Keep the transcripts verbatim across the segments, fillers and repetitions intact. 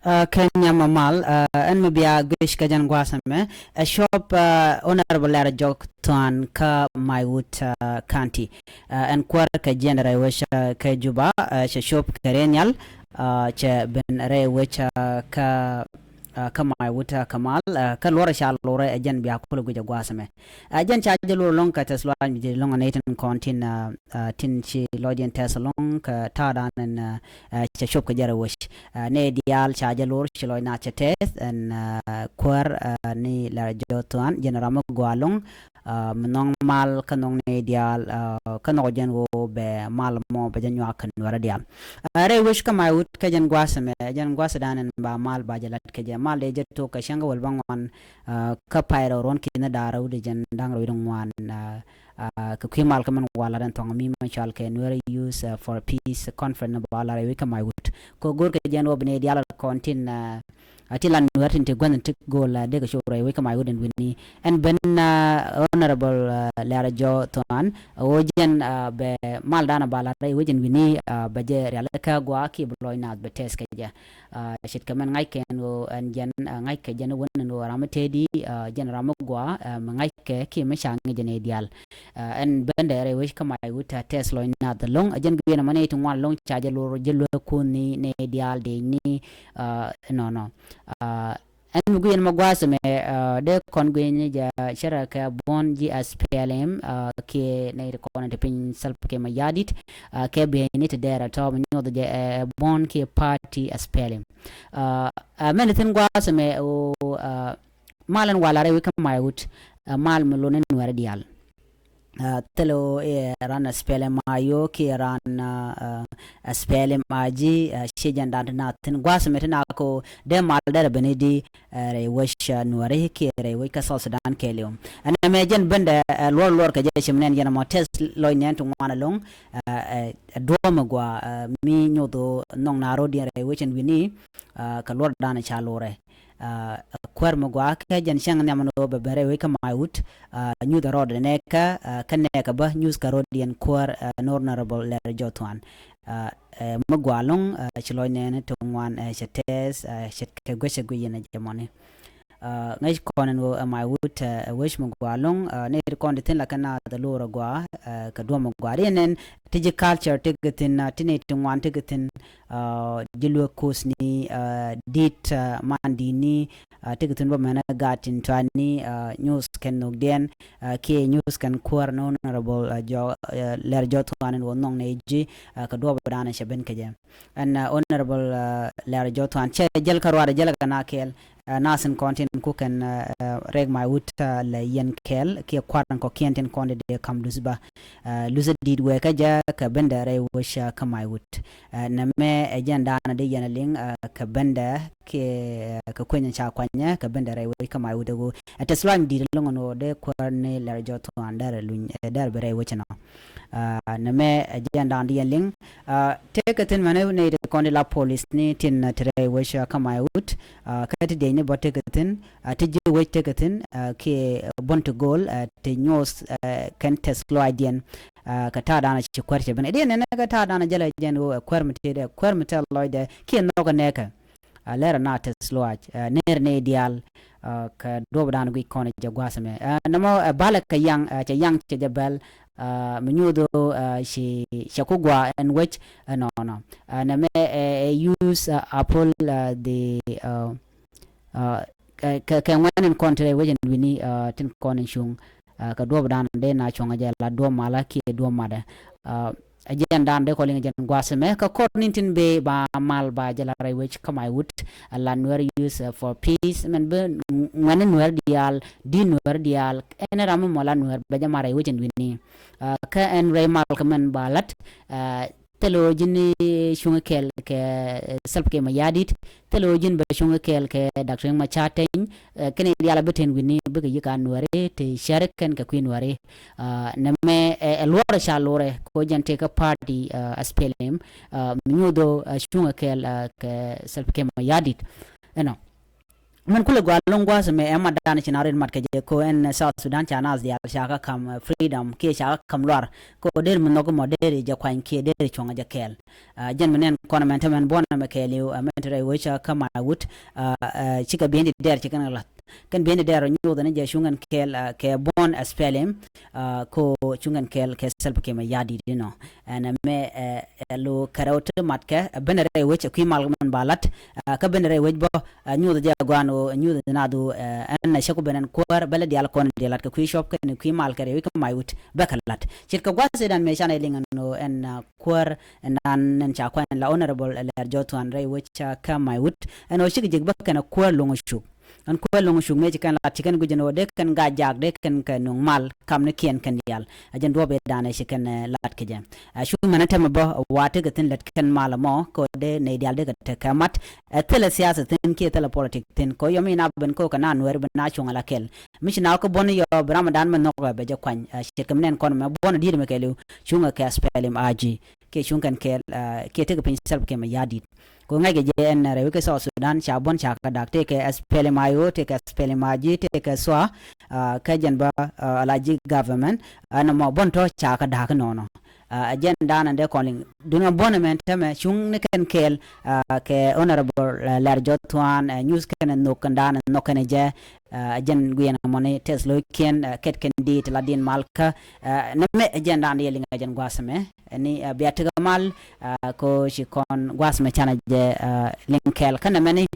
Kɛ nyam mal ɛn mi bia guic kä jɛn gua̱a̱th ɛmɛ ɛ cuɔp Honorable Lɛr Jɔk Thuan kä Maiwut County. Ɛn kuäär kɛ jiɛn rɛy wec kä Juba cɛ cuɔp kɛ rɛy nhial, cɛ ben rɛy wec kä kä Maiwut kä mal kä luɔr ca lorɛ ɛ jɛn bia kulɛ guic ɛ gua̱a̱th ɛmɛ. Ɛ jɛn ca jɛ lor lɔŋ kɛ tɛth luaac mi jɛ lɔŋ ɛ nɛy tin kɔn tin tin ci lɔcdiɛn tɛth lɔŋ kɛ ta̱a̱dan ɛn cɛ cuɔp kɛ jɛ rɛy wec. Nɛy diaal ca jɛ lor ci lɔc naath cɛ tɛth ɛn kuäär ni Lɛr Jɔk Thuan jɛn ram mi gɔaa lɔŋ mi nhɔk mal kä nhɔk nɛy diaal kä nhɔk jɛn ɣöö bɛ mal mɔ bɛ jɛ nyuak kɛ Nuäärä diaal. Rɛy wec kä Maiwut kä jɛn gua̱a̱th ɛmɛ jɛn gua̱a̱thdan ɛn ba mal ba jɛ lat kɛ jɛ mal dee jɛ tok kɛ cäŋ kä wäl bäŋuan kä pay rɛw ruɔ̱n ki̱n da̱ŋ rɛw di jɛn da̱ŋ rɛw di ŋuan. Kɛ kui̱ mal kä mɛn wala den thɔŋ mi mɛ cɔal kɛ Nuer Youth for Peace Conference ni ba wala rɛy wec kä Maiwut. Kɛ go̱r kɛ jɛn wä bi nɛy diaal kɔn tin a ti lan Nuer tin ti gua̱n ti go̱l dee kɛ cop rɛy wec kä Maiwut ɛn wi̱ni. Ɛn ben Honorable Lɛr Jɔk Thuan ɣöö jɛn bɛ mal dan a ba la rɛy wec ɛn wi̱ni bɛ jɛ rial kä gɔaa kiɛ bi lɔc naath bɛ tɛth kɛ jɛ. Ce̱tkɛ mɛn ŋa̱ckɛ ɛn ɣöö ɛn jɛn ŋa̱ckɛ jɛn wän ɛn ɣöö ram mi tëëdi jɛn ram mi gɔaa mi ŋa̱ckɛ kiɛ mi ca ŋi̱c jɛ nɛy diaal. Ɛn bendɛ rɛy wec kä Maiwut tɛth lɔc naath ɛlɔ̱ŋ ɛ jɛn guiɛn ɛmɔ nɛy ti ŋuan ɛlɔ̱ŋ ca jɛ lor jɛ luäk kun ni nɛy diaal dee ni nɔnɔ. Ɛn mi guiɛn mɛ gua̱a̱th ɛmɛ dee kɔn guiɛn ni jɛ cärɛ kɛ buɔ̱n ji̱ SPLM kiɛ nɛy ti kɔn ti piny Salva Kiir Mayardit kɛ bieyni ti dɛɛr ɛ tɔ̱ mi nyuɔth jɛ ɛ buɔ̱n kiɛ party SPLM. Mɛn ti thi̱n gua̱a̱th ɛmɛ ɣöö mal ɛn wala rɛy wec kä Maiwut mal mi lon ni Nuäärä diaal. Thilɛ ɣöö i̱ ran SPLM IO kiɛ ran SPLM IG ciɛ jɛn dan ti na thi̱n gua̱a̱th ɛmɛ ti na ko dee mal dɛr ben i̱di rɛy wec Nuäärä kiɛ rɛy wec kä South Sudan kɛɛliw. Ɛn ɛmɛ jɛn bendɛ luɔr luɔr kɛ jɛ cim nɛn jɛn ɛmɔ tɛth lɔc nɛn ti ŋuan ɛlɔ̱ŋ duɔ̱ɔ̱m ɛ gɔaa mi nyoth ɣöö nhɔk na ro̱diɛn rɛy wec ɛn wi̱ni kɛ luɔr dan ca lorɛ. Kuäär mi gɔaa kɛ jɛn cäŋ nhiam ni ɣöö bɛ ben rɛy wec kä Maiwut nyuth ɛ rɔɔdɛ nɛɛkä kä nɛɛkä bä nyuth kɛ ro̱diɛn kuäär ni Honorable Lɛr Jɔk Thuan. Mi gɔaa ɛlɔ̱ŋ ci lɔc nɛɛni ti ŋuan cɛ tɛth cɛ kɛ guic cɛ guic yɛn ɛ jɛ mɔni. Ŋäc kɔn ɛn ɣöö ɛ Maiwut ɛ wec mi gɔaa ɛlɔ̱ŋ nɛy ti kɔn ti thi̱n la kɛ naath ɛ lor ɛ gɔaa kɛ duɔ̱ɔ̱m ɛ gɔaa ri ɛn ɛn ti ji̱ culture ti kɛ thi̱n ti nɛy ti ŋuan ti kɛ thi̱n ji̱ luek kuthni di̱t man di̱tni ti kɛ thi̱n bä mɛn ɛ gat tin tuani nyuth kɛn nhökdiɛn kiɛ nyuth kɛn kuäär ni Honorable Lɛr Jɔk Thuan ɛn ɣöö nhɔk nɛy ji̱ kɛ duɔ̱ɔ̱p dan cɛ ben kɛ jɛ. Ɛn Honorable Lɛr Jɔk Thuan cɛ jäl kä ruaadɛ jäl kɛ na kɛɛl. Nath in kɔn tin ku kɛn rɛk Maiwut lɛ yɛn kɛɛl kiɛ kua̱r in kɔ̱kiɛn tin kɔn dee kam luth ba luth di̱t wee kä jɛ kɛ bendɛ rɛy wec kä Maiwut. Nɛmɛ ɛ jɛn daanɔ dee yɛn liŋ kɛ bendɛ kiɛ kɛ kueny ca kuanyɛ kɛ bendɛ rɛy wec kä Maiwut ɛ ɣöö ɛ tɛth luac mi di̱t ɛlɔ̱ŋ ɛn ɣöö dee kuäär ni Lɛr Jɔk Thuan dɛr luny dɛr bi rɛy wec ɛnɔ. Nɛmɛ ɛ jɛn daanɔ dee yɛn liŋ. Tëëkɛ thi̱n mɛn nɛy ti kɔn di la polisni tin ti rɛy wec kä Maiwut kä ti diecni bä tëëkɛ thi̱n ti ji̱ wec tëëkɛ thi̱n kiɛ buɔ̱n ti go̱o̱l ti nyuɔth kɛn tɛth lɔaacdiɛn kɛ ta̱a̱ da̱a̱n ci kuäär cɛ ben idiɛn nɛnɛ kɛ ta̱a̱ da̱a̱n jälɛ jɛn ɣöö ɛ kuäär mi tëëdɛ kuäär mi tɛth lɔcdɛ kiɛ nhɔkɛ nɛɛkɛ. Lɛr na tɛth lɔaac ner nɛy diaal kɛ duɔ̱ɔ̱p da̱a̱n guic kɔn jɛ gua̱a̱th ɛmɛ. Nɛmɔ ɛ balɛ kɛ yaŋ cɛ yaŋ cɛ jɛ bɛl mi nyuuth ɣöö ci cɛ ku gɔaa ɛn wec ɛnɔnɔ. Nɛmɛ ɛ use apol the kɛ ŋuɛn in kɔn ti rɛy wec ɛn wi̱ni tin kɔn in cuŋ kɛ duɔ̱ɔ̱p dan dee na cuɔ̱ŋ jɛ la duɔ̱ɔ̱p malä kiɛ duɔ̱ɔ̱p matdɛ. Ɛ jɛn dan dee kɔn liŋ jɛn gua̱a̱th ɛmɛ kɛ kɔr ni̱n tin bëë ba mal ba jɛ la rɛy wec kä Maiwut. La Nuer Youth for Peace mɛn bi ŋuɛn in Nuer diaal di Nuer diaal ɛn ram mi mɔ la Nuer bɛ jɛ mal rɛy wec ɛn wi̱ni. Kä ɛn rɛy mal kɛ mɛn ba lat thilɛ ɣöö ji̱n cuŋä kɛɛl kɛ Salva Kiir Mayardit. Thilɛ ɣöö ji̱n bɛ cuŋä kɛɛl kɛ Doctor Riek Machar Teny. Kɛn diaal a bi ten wi̱ni bikɛ yi̱k a Nuɛri ti cäri kɛn kɛ kui̱ Nuɛri. Nɛmɛ ɛ luɔrɛ ca lorɛ kɛ ɣöö jɛn tëëkä party SPLM mi nyuuth ɣöö cuŋä kɛɛl kɛ Salva Kiir Mayardit. Ɛnɔ. Min kulɛ gɔaa loŋ gua̱a̱th mɛ ɛ mat dan ci na rit mat kɛ jɛ ko ɛn South Sudan ca nath diaal ca kä kam freedom kiɛ ca kä kam luar ko der mi nhɔk mɔ der jɛ kuany kiɛ der cuɔŋ jɛ kɛɛl. Jɛn mi nɛn kɔn mɛn te mɛn buɔn mɛ kɛɛliw mɛn te rɛy wec kä ma wut. Cikɛ bi̱i̱n di dɛr ci kɛn lath kɛn bi̱i̱n di dɛr nyuuth ni jɛ cuŋ kɛn kɛɛl kɛ buɔn SPLM ko cuŋ kɛn kɛɛl kɛ Salva Kiir Mayardit inɔ. Ɛn mɛ ɛ lo kɛrɛw ti mat kɛ ben rɛy wec kui̱ mal mɛn ba lat. Kä ben rɛy wec bɔ nyuth jɛ guan o nyuth nath o ɛn na cɛ ku ben ɛn kuäär bɛlɛ dial kɔn dial lat kɛ kui̱ cɔp kɛn kui̱ mal kɛ rɛy wec kɛ may wut bɛ kɛ lat. Cit kɛ gua̱th sedan mɛ canɛ liŋ ɛn o ɛn kuäär ɛn dan ɛn ca kuany la honorable lɛr jɔ thuan rɛy wec kä may wut ɛn o cik jik bä kɛn kuäär luŋ cuk. Ɛn kuäär luŋ cuk mɛ ci kɛn lat ci kɛn guic ɛn o dee kɛn ga jak dee kɛn kɛ nuŋ mal kam ni kiɛn kɛn dial. A jɛn duɔp idan ɛ ci kɛn lat kɛ jɛ. Cu mɛn ɛ tɛmɛ bä wa tekɛ thin lät kɛn mal mɔ kɛ dee nɛy dial dee kɛ tekɛ mat. Ɛ thilɛ siasa thin kiɛ thilɛ politik thin kɛ yɔm ina ben kɛ kɛ na nuɛr ben na cuŋ ala kɛl. Mi ci na kɛ buɔn yɔ bi ram dan mɛ nhɔk bɛ jɛ kuany. Cetkɛ mi nɛn kɔn mɛ buɔn diet mɛ kɛliw cuŋ kɛ SPLM IG kiɛ cuŋ kɛn kɛl kiɛ tekɛ piny Salva Kiir Mayardit. Ko ŋa̱ckɛ jɛ ɛn rɛwi kɛ South Sudan ca buɔn ca kɛ dak tekɛ SPLM IO tekɛ SPLM IG tekɛ SSOA. Kä jɛn bä alaji government ɛn mɔ buɔn tɔ ca kɛ dak nɔnɔ. Ɛ jɛn dan ɛn dee kɔn liŋ dunɔ buɔn ɛmɛn tɛmɛ cuŋ ni kɛn kɛɛl kɛ honorable lɛr jɔ thuan nyuth kɛn nhok kɛn dan nhok kɛn jɛ. Ɛ jɛn guiɛn mɔni tɛth lo̱ckiɛn kɛt kɛn diit la din mal kä. Nɛ mɛ ɛ jɛn dan dee liŋ ɛ jɛn gua̱a̱th ɛmɛ ɛni bia tekɛ mal. Ko ci kɔn gua̱a̱th ɛmɛ canɛ jɛ liŋ kɛɛl kä nɛ mɛni.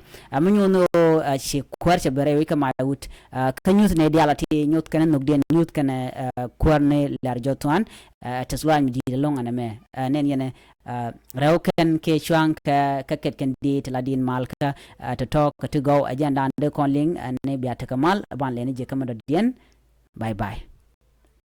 Mi nyuth ni ɣöö ci kuäär cɛ ben rɛy wec kä ma wut kä nyuth ni dial a ti nyuth kɛn nhok diɛn nyuth kɛn kuäär ni lɛr jɔ thuan. Tɛth luaany mi diit ɛlɔ̱ŋ ɛn ɛmɛ nɛn yɛn rɛw kɛn kiɛ cuaŋ kɛ kɛ kɛt kɛn diit la din mal kä tɔ̱tɔ̱ kɛ ti gɔw ɛ jɛn dan dee kɔn liŋ ɛn ni bia tekɛ mal ban lɛni jiɛ kä mɛ dɔ̱diɛn. Bye bye.